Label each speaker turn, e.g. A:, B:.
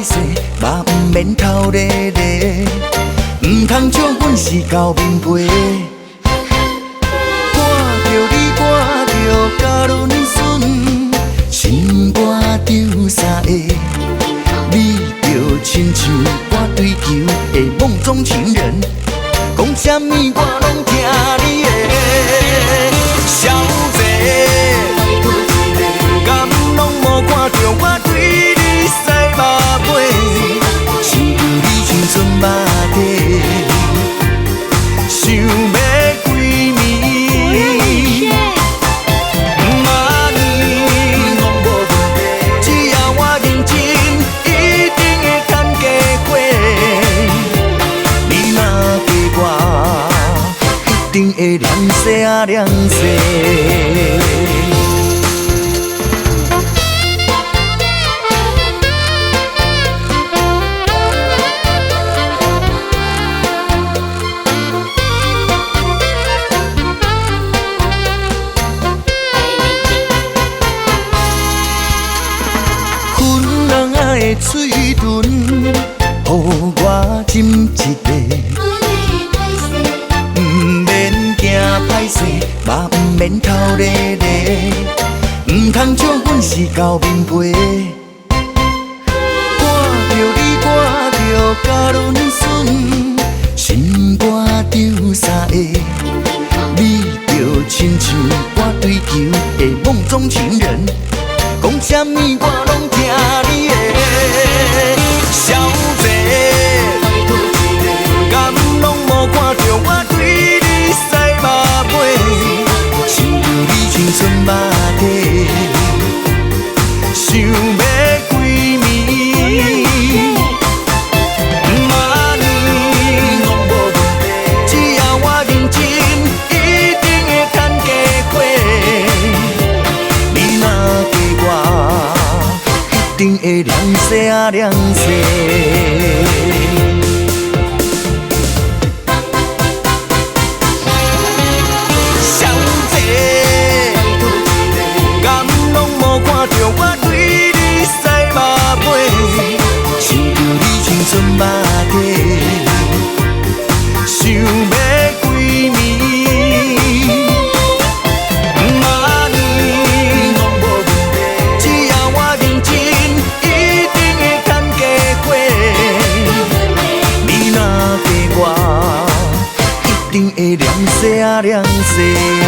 A: 歹勢，嘛毋免頭咧咧，毋通笑阮是厚面皮。看著你看著甲論順，心肝張三个，你就親像我追求的夢中情人，講啥物我攏聽你的。小姐，敢攏無看著我對你使目尾，想著你青春肉體，想欲規暝。明年攏無問題，只要我認真，一定會趁家伙。你若嫁我，一定會兩世啊兩世。粉紅仔的喙唇，予我斟一个。毋免驚歹勢，嘛毋免頭咧咧，毋通笑阮是厚面皮。看著你看著甲論順，心肝張三个，你就親像我追求的夢中情人，講啥物我攏聽你的。小姐，敢攏無看著我對你使目尾，想著你青春肉體，想欲規暝。明年攏無問題，只要我認真，一定會趁家伙。你若嫁我，一定會兩世啊兩世。小姐，敢攏無看著我對你使目尾，想著你青春肉體，想欲規暝。明年攏無問題，只要我認真，一定會趁家伙。你若嫁我，一定會兩世啊兩世。